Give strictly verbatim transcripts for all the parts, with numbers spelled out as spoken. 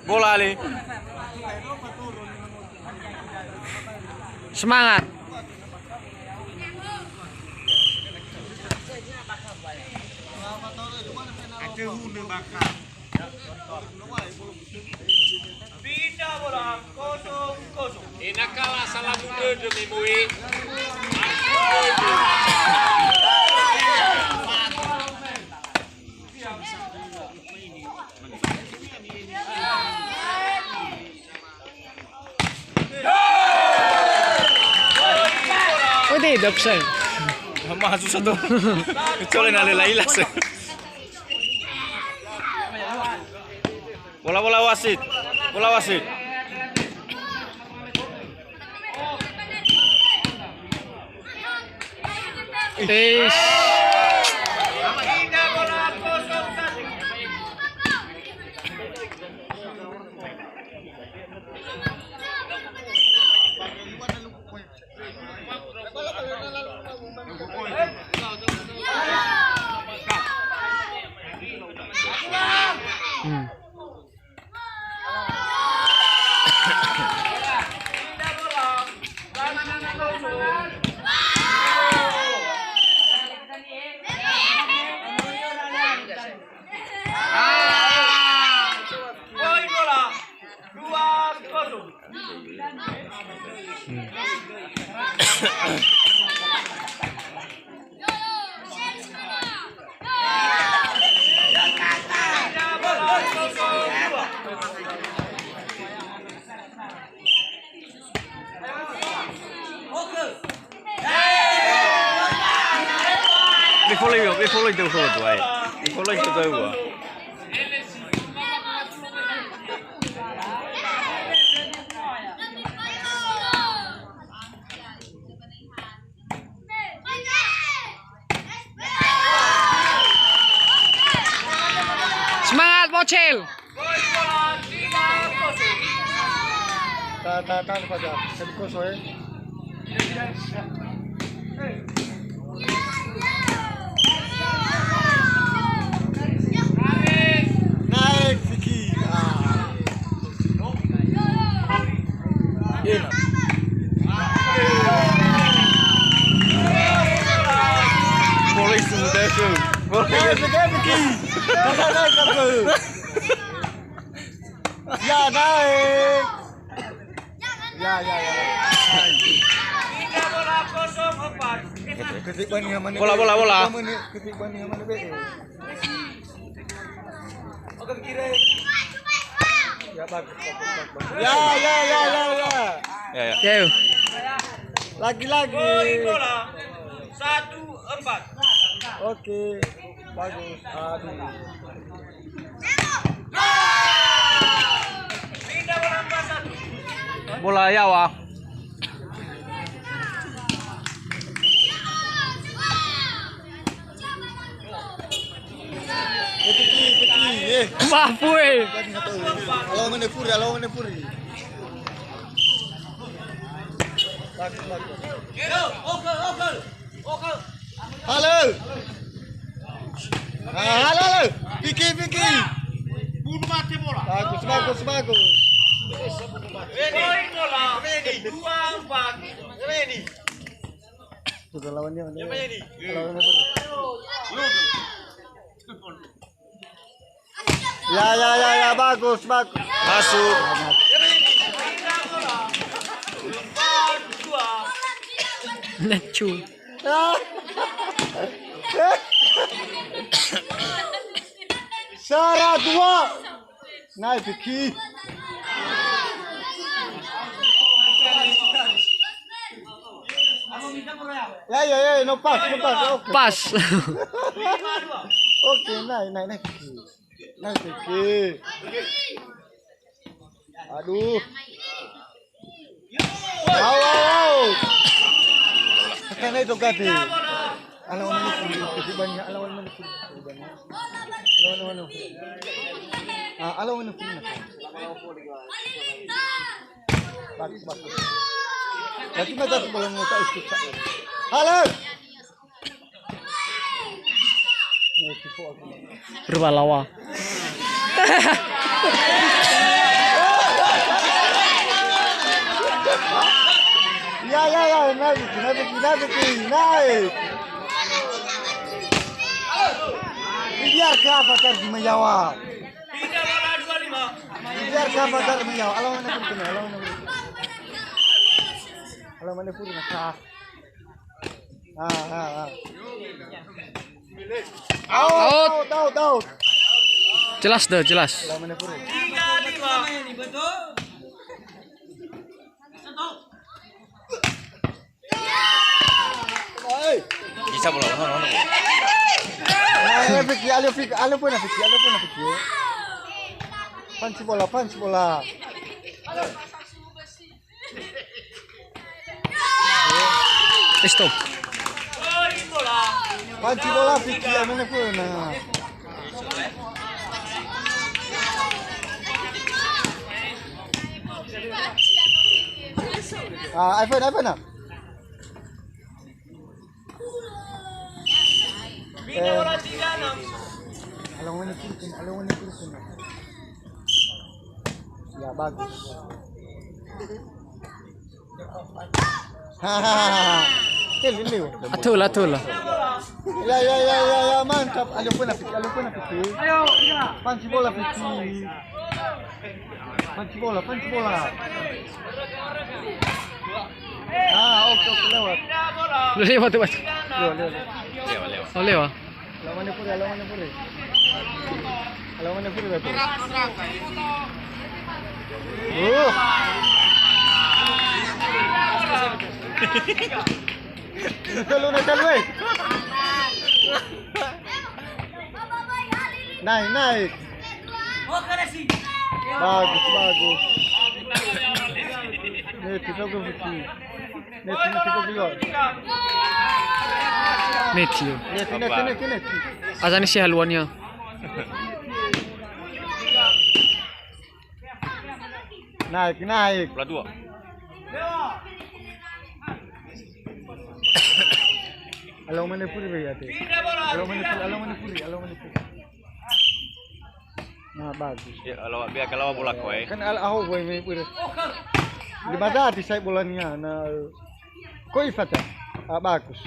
Bola, Ali. Semangat. Pindah bola, kosong kosong. Enakala salah dödö me moe. Ode, dapsai. Maha susah tuh. Kecuali nale lailas. Bola, bola wasit. Bola wasit. Eish. Hmm. Poin bola, dua kosong. Me foloi, me foloi dou ho tuai. Me foloi dou ho. Semangat, Bocil! Ta, ta, ta, ta, ta, ta, ta, eh. Naik, Vicky. Ah. Enak. Polisi muda itu. Polisi. Naik, Vicky, Vicky. Naik, naik, naik. Ya, naik. Ya, ya, ya. Bola, bola, bola. Ya, bagus, bagus, bagus. Ya, ya, ya, ya, ya. Ya, ya. Yuk. Lagi, lagi. Poin bola. Satu empat. Oke. Bagus. Aduh. Bola yaŵa. Peti, peti, eh. Wah, pue. Lawan mana puri, lawan mana puri. Bagus, bagus. Halo. Ah, halo, halo. Vicky, Vicky. Bunuh mate bola. Bagus, bagus, bagus. Poin bola. Dua empat. Sudah lawannya, lawannya. Lawannya. Ya, ya, ya, ya, bagus, bagus. Masuk. Nacu. Sara dua. Nice, Vicky. Ya, ya, ya, no pass, no pass. Oke. Pass. Oke, nice, nice, nice, Vicky. Nice, Vicky. Aduh. Awas, awas. Itu kati. Ala wani furi, furi bani, ala wani furi, furi bani. Ala wani, wani furi. Ah, ala wani furi na. Bagus, bagus. Berarti mata tu kalau mau tak ikut. Halo. Rua lawa. Ya, ya, ya, nabi, nabi, nabi, naik. Biar ke apa, Kar, di Jawa? Biar ke apa, Kar, di Jawa? Alawan aku kena, alawan aku. Alawan aku kena. Ah, ah, ah. Out, out, out, out. Jelas deh, jelas. Bisa bola, no, no, no. Nah, Fiki, alio Fiki, alio pun Fiki, alio pun Fiki. Panci bola, panci bola. Eh, stop. Panci bola Fiki, ya, mana pun. Nah. Ah, iPhone, iPhone, nah. Eh, alongan itu, alongan itu. Ya, bagus. Hahaha. Atul, atul. Ya, ya, ya, ya, ya, mantap. Alio pun Fiki, alio pun Fiki. Panci bola Fiki. Panci bola, panci bola. Ah, oke, oke, lewat. Lewat, lewat. Lewat, lewat. Lewat, lewat. Oh, lewat. Lawan Puri, lawan Puri. Lawan Puri, Batu. Uh. Netalu, netalu, eh. Naik, naik. Bagus, bagus. Nih, kita ke Fiki. Nih, kita ke Fiki. Nih, Tio. Nih, nih, nih, nih, nih. Azani si haluannya. Naik, naik. Bola dua. Alongan Puri, ya, Tio. Alongan Puri, alongan Puri, alongan Puri. Nah, bagus. Ya, kalau biar kalau bola koe. Kan al-, aho boy me pura. Di mata hati saya bolanya. Nah, koi fata. Ah, bagus.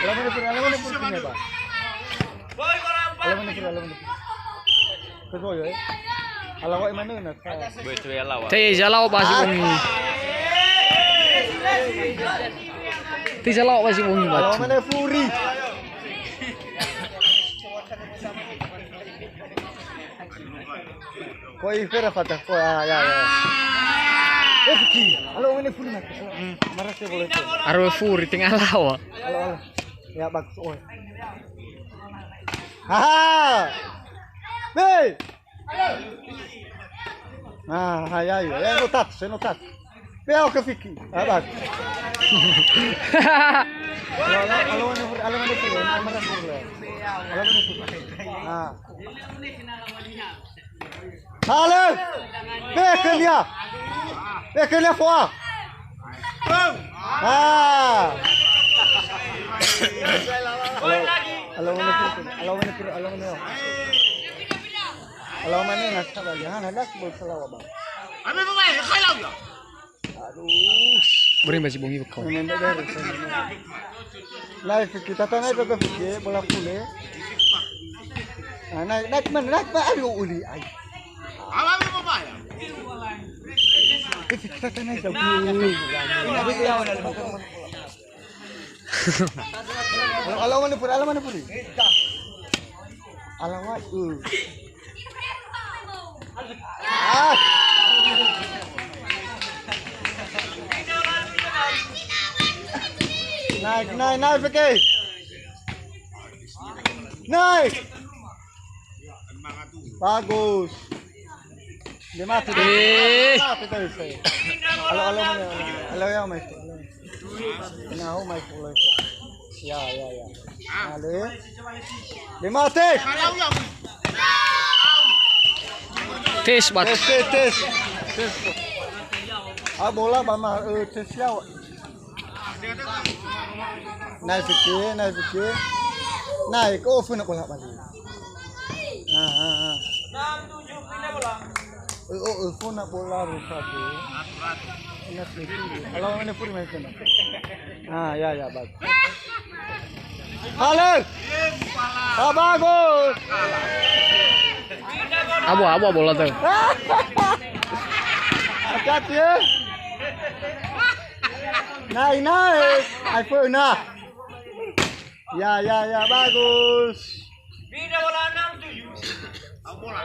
Ala mana pura, ala mana pura punya, Pak? Ala mana pura, ala mana pura. Kesoyo, eh. Ala wa mana na. Boy tu ya lawan. Tei jalao basi bongi. Tei jalao basi bongi, Pak. Ala mana Puri. Koi fera fata, koi, ah, ya, ya. Eh, Fiki. Alongan Puri nak. Hmm. Marah saya boleh tu. Aro Puri tengah lawa. Alo, alo. Ya, bagus, oi. Haha. Hei. Ah, hai, ayo. Ya, no touch, no touch. Pea oke Fiki. Abas. Alo, alo, alo, alo, alo, alo, alo, alo, alo, alo, alo. Ah. Halo. Beke lia. Beke lia foa. Ah. Alo, alo, alo, alo, alo, alo, alo. Alo, mana nak sabar, jangan ada sebut selawa, Bang. Aduh. Beri masih bongi bekau. Naik, kita tanya ke Fiki, bola pule. Ah, naik, naik mana? Naik mana? Aduh, uli, ai. Kita tanya ke Fiki. Alo, alo, mana Puri? Alo, mana Puri? Alo, wa, uh. Ah. Naik, naik, naik, Fiki. Naik. Bagus. Lemate. Eh. Lemate terus, eh. Alo, alo, mana? Alo, ya, mai. Alo. Nah, oh, mai, alo. Ya, ya, ya. Alo. Lemate. Tes, bat. Tes, tes, tes. Tes. Ah, bola ba ma, eh, tes yaŵa. Naik fikir, naik fikir. Naik, oh, funa bola balik. Ah, ah, ah. Oh, oh, oh, funa bola rusak ya. Ini fikir. Kalau ini pun main sana. Ah, ya, ya, bagus. Halo. Ah, bagus. Abu, abu bola tuh. Hati-hati ya. Naik, naik. Ayo, nah. Ya, ya, ya, bagus.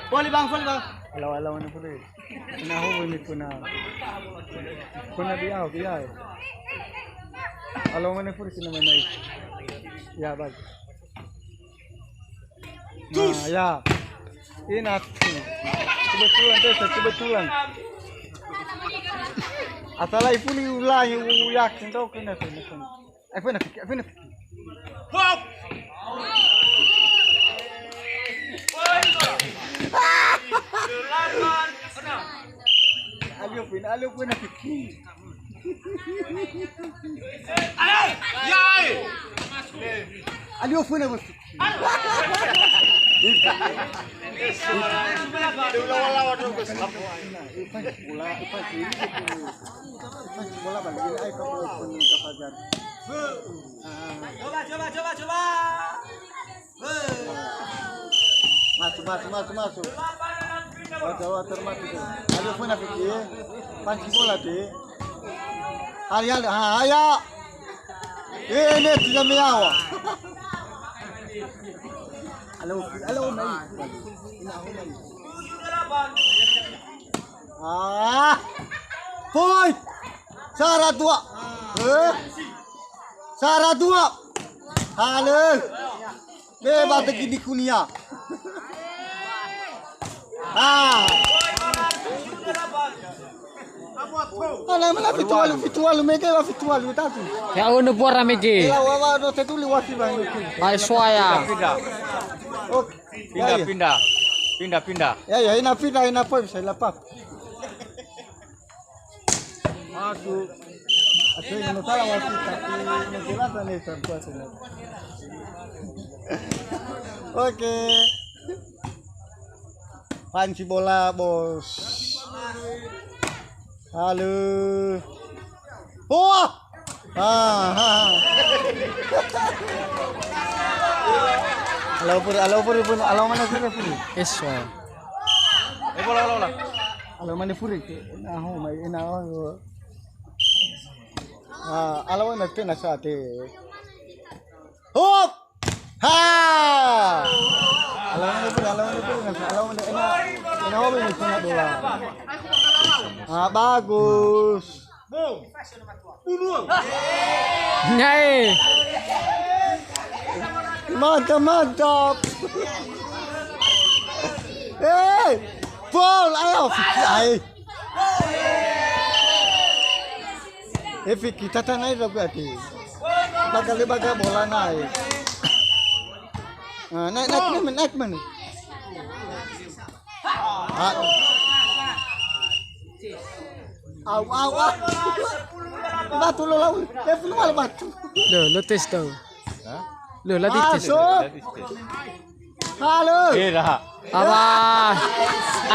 Boli, Bang, boli, Bang. Alau, alau, mana boleh? Kena hubungi, kena. Kena dia, dia. Alau, mana boleh, kena main naik. Ya, bagus. Nah, ya. Ini aku. Kebetulan, Desa, kebetulan. Asal ibu ni ulangi, u-, yakin tau kena, kena, kena. Aku nak fikir, aku nak fikir. Hop! Alio pun, alio pun nak fikir. Alio! Yai! Alio pun nak fikir. Bola, bola, balik ini, ayo, kamu pun ke pagar. Coba, coba, coba, coba. Masuk, masuk, masuk, masuk. Wajar, wajar, masuk. Ayo, pun nak fikir. Panci bola, deh. Hari, hari, ha, ayo. Eh, ini tidak meyawa. Halo, halo, mai. Ah. Poi. Sara dua. Eh? Sara dua. Halo. Beba tegi di kunia. Ah. Ala mana fitu walu, fitu walu mege wa fitu walu tatu. Ya, ono buara mege. Ela wa, wa, no tetuli wa si bang. Ai soaya. Pindah. Oke. Pindah, ya, ya. Pindah. Pindah, pindah. Ya, ya, ina pindah, ina poi bisa lapap. Masuk. Atau yang salah wasit, tapi yang jelas aneh, satu, satu. Oke. Panci bola, Bos. Halo. Wah! Ah, ha, ha. Halo, puri, halo, puri, puri. Halo, mana, puri, puri? Eswa. Eh, bola, bola, bola. Halo, mana, puri? Nah, oh, mai, nah, oh. Ah, halo, mana, pena sate. Hop! Ha! Alawan itu, alawan itu, alawan itu, ena, ena hobi nih, kena bola. Ah, bagus. Nyai. Mantap, mantap. Eh, Paul, ayo, Fikri, ayo. Eh, Fikri, tata naik lagu ati. Bakal dia bakal bola naik. Ah, naik, naik, naik, naik, naik. Ah. Au, au, au. Batu lo lau. Eh, keluar batu. Lo, lo tes tau. Hah? Lo, lati tes. Masuk. Halo. Kira. Apa?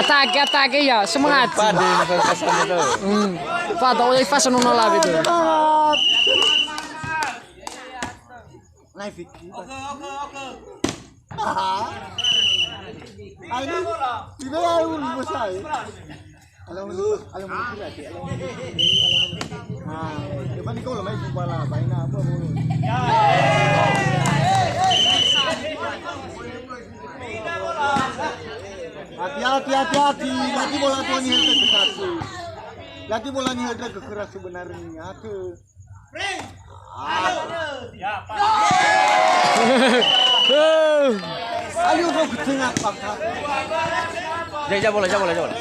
Atake, atake ya, semangat. Pada yang pesan itu. Hmm. Pada oleh pas nono labi tu. Semangat. Naik Fikri. Oke, oke, oke. Aha. Ayo, tiba ya, lu besar. Halo, halo, halo. Nah, depan ni kau lah main bola, main apa, bro? Hati-hati, hati-hati. Lagi bola tuan ni hendak ke satu. Lagi bola ni hendak ke keras sebenarnya. Aduh. Ayo, kau ke tengah, Pak. Jangan, jangan bola, jangan bola, jangan bola.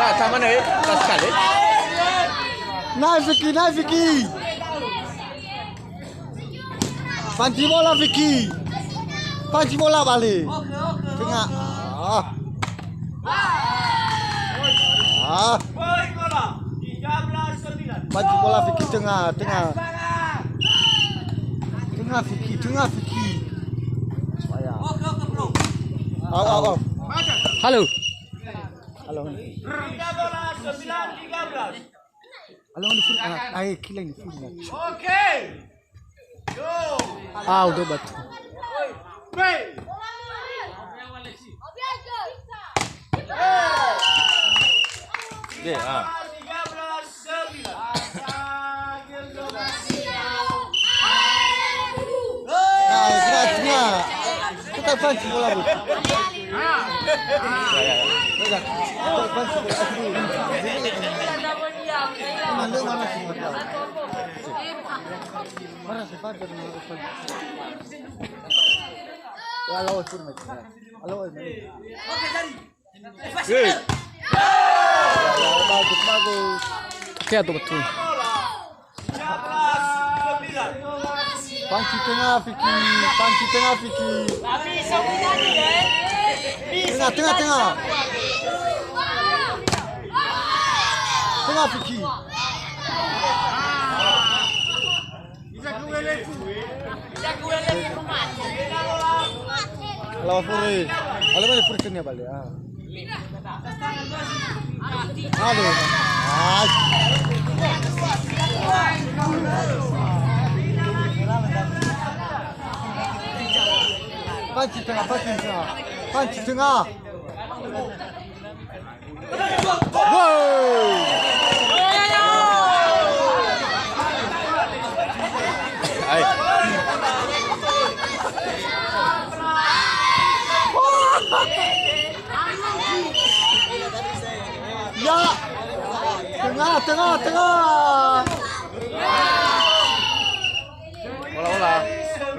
Ta, ta mana, eh? Ta sekali. Naifiki, naifiki. Panci bola, Fiki. Panci bola balik. Tengah. Ah. Ah. Panci bola, Fiki, tengah, tengah. Tengah, Fiki, tengah, Fiki. Supaya. Au, au, au. Halo. Halo. Halo, ini full, ah, eh, kila ini full, nah. Oke. Ah, udah batu. Deh, ah. Nah, gerak tengah. Kita panci bola, Bu. Kita panci bola, Bu. Mana, mana sih? Mana sih, Fajar? Mana sih? Halo, Fajar. Halo, Fajar. Hei. Bagus, bagus. Oke, atuh, betul. Panci tengah, Fiki. Panci tengah, Fiki. Tengah, tengah, tengah. Tengah, Fiki. Alawa fure. Alawa fure kenya balik, ah. Aduh. Ay. Panci tengah, panci tengah. Panci tengah. Wow. Hai. Ya. Tengah, tengah, tengah. Ola, ola.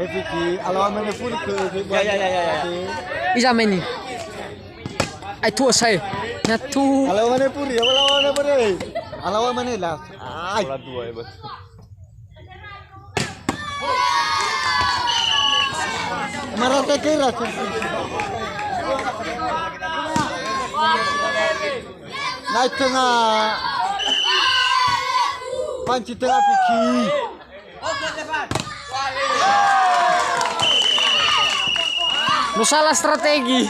Efiki, alawa mene furi ke, ke. Ya, ya, ya, ya, ya. Iza meni. Ai tuo sai. Nyatu. Alawa mene furi, alawa mene furi. Alawa mene lah. Ai. Ola dua ya, betul. Marata kera. Naik tengah. Panci tengah, Fiki. No salah strategi.